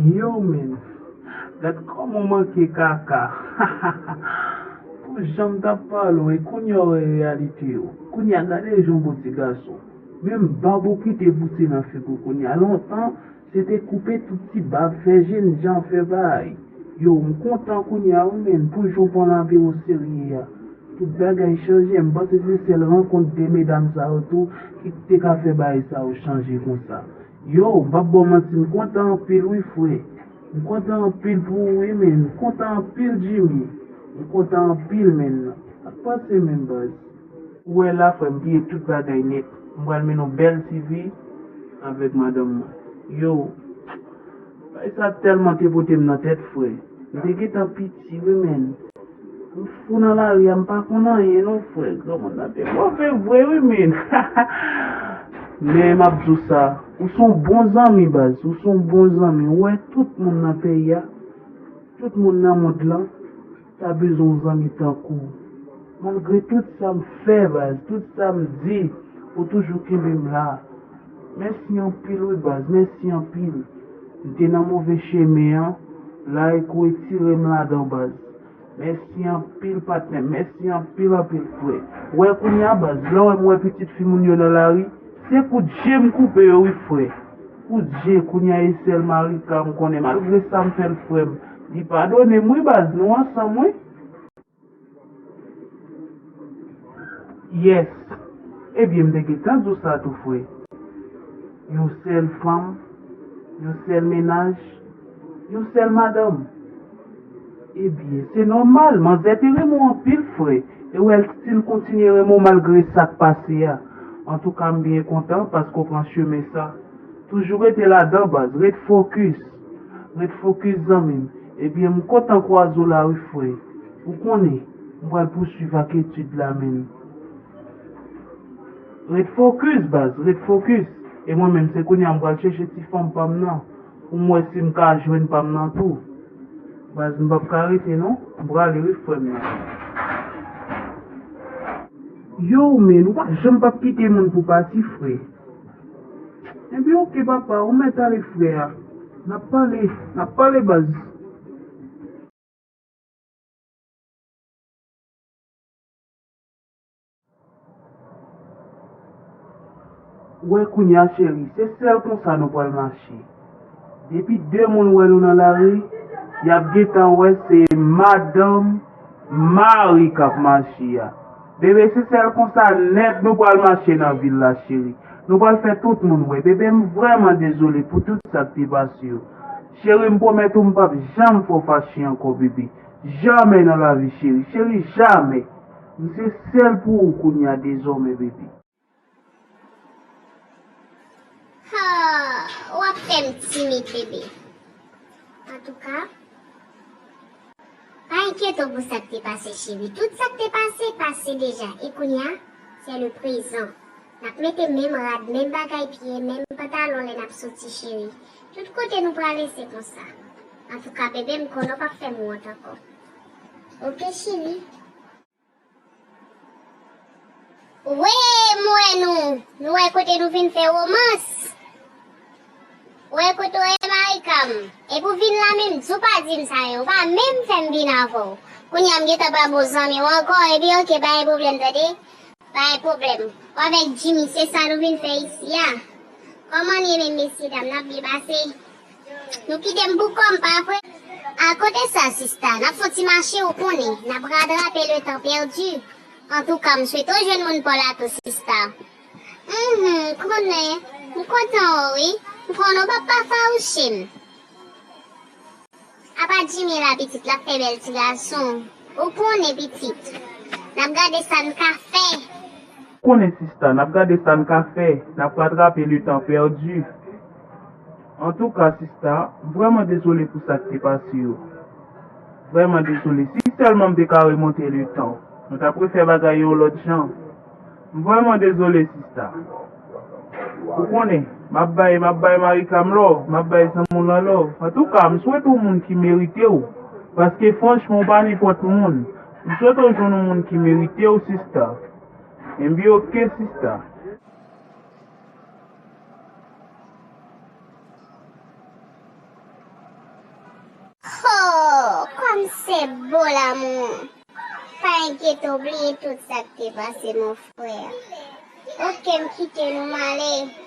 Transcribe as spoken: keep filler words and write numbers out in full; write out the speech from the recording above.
Yo, men, gad kòman w manke kaka. Pou jan m t ap pale w, e kounye a w wè reyalite yo. Kounye a, gade jan w bo ti gason. Menm bab ou kite pouse nan figi w kounye a. Lontan, se te koupe tout ti bab, fè jennjan, fè bagay. Yo, m kontan kounye a, wi, men, pou jan w pran lavi w oserye a. Tout bagay chanje. M panse se sèl rankont de medam sa yo tou ki te ka fè bagay sa yo chanje konsa. Yo, m p ap ba w manti, m kontan anpil wi, frè. M kontan anpil pou ou wi, men. M kontan anpil, Jimmy. M kontan anpil, men. Sa k pase menm, baz? Ou wè la, frè, m bliye tout bagay nèt. M pral mennen yon bèl ti vi avèk madanm mwen. Yo, bagay sa tèlman te pote m nan tèt, frè. M te gentan piti wi, men. M fou nan lari a, m pa konn anyen non, frè. Granmoun nan te move vre wi, men. Men m ap di w sa, ou se yon bon zanmi, baz. Ou se yon bon zanmi. Ou wè tout moun nan peyi a, tout moun nan mond lan, ta bezwen yon zanmi tankou w. Malgre tout sa m fè, baz, tout sa m di, ou toujou kenbe m la. Mèsi anpil wi, baz, mèsi anpil. M te nan move chemen an, la e kou retire m ladan, baz. Mèsi anpil, patnè m, mèsi anpil, anpil, frè. Ou wè kounye a, baz, lè w wè m wè pitit fi moun yo nan lari, se kout je m koupe yo, wi, frè. Kout je, kounye a e sèl Marika m konnen, malgre sa m fè l, frè m, li padone m, wi, baz, nou ansanm, wi. Yes. Ebyen, m te gentan di w sa tou, frè. Yon sèl fanm, yon sèl mennaj, yon sèl madanm. Ebyen, se nòmal, manzè te renmen w anpil, frè. E w wè l still kontinye renmen w malgre sa k pase a. Antouka, m byen kontan paske w pran chemen sa. Toujou rete ladan, baz. Ret fokis. Ret fokis, zanmi m. Ebyen, m kontan kwaze w la, wi, frè. Ou konnen, m pral pouswiv ak etid la, men. Ret fokis, baz. Ret fokis. E mwen menm, se kounye a m pral chèche ti fanm pa m nan. Pou m wè si m ka jwenn pa m nan tou. Baz, m p ap ka rete, non. M prale, wi, frè m nan. Yo, men, ou pa janm p ap kite moun pou pati, frè. Ebyen, oke, papa, ou mèt ale, frè a. N ap pale, n ap pale, baz. Ou wè kounye a, cheri, se sèl konsa nou pral mache. Depi de moun wè nou nan lari, y ap gentan wè se madanm Mari k ap mache a. Bebe, se sèl konsa nèt nou pral mache nan vil la, cheri. Nou pral fè tout moun wè. Bebe, m vrèman dezole pou tout sa k te pase yo. Cheri, m pwomèt ou m p ap janm fè w fache ankò, bebe. Jamè nan lavi, cheri. Cheri, jamè. M se sèl pou ou kounye a dezòmè, bebe. Ha, w ap fè m timid, bebe. Antouka, pa enkyete w pou sa k te pase, cheri. Tout sa k te pase, pase deja. E kounye a, se le prezan. N ap mete menm rad, menm bagay pye, menm pantalon lè n ap soti, cheri. Tout kote nou prale, se konsa. Antouka, bebe, m konnen w p ap fè m wont ankò. Oke, cheri. Wi, m wè nou. Nou wè kote nou vin fè womans. Wè kote w ye, Marika m. Epi w vin la menm, di w pa di m sa yo. Ou pa menm fè m vin avè w. Kounye a m gentan pa bon zanmi w ankò. Epi oke, pa gen pwoblèm, tande. Pa gen pwoblèm. Ou avèk Jimmy, se sa nou vin fè isi a. Kòman n ye menm, mesye dam, n ap byen pase? Nou kite m pou kò m, pa vre? A kote sa, sista? N ap fè yon ti mache, ou konnen. N ap ratrape le tan pèdi. Antouka, m swete w jwenn moun pa w la tou, sista. Mhm, m konnen. M kontan w, wi. M konnen w p ap pa fawouche m. Apa Jimmy la, pitit, l ap fè bèl ti gason. Ou konnen, pitit. N ap gade sa n ka fè. Konnen, sista, n ap gade sa n ka fè. N ap ratrape le tan pèdi. Antouka, sista, m vrèman dezole pou sa k te pase yo. Vrèman dezole. Si sèlman m te ka remonte le tan, nou t ap refè bagay yo yon lòt jan. M vrèman dezole, sista. Ou konnen, m ap bay, m ap bay Marika m love, m ap bay zanmi w lan love. Antouka, m swete w moun ki merite w. Paske franchman, w pa nenpòt moun. M swete w jwenn yon moun ki merite w, sista. Enben, oke, sista. Se bon lanmou. Pa enkyete w, bliye tout sa k te pase, mon frè. Oke, m kite nou, m ale.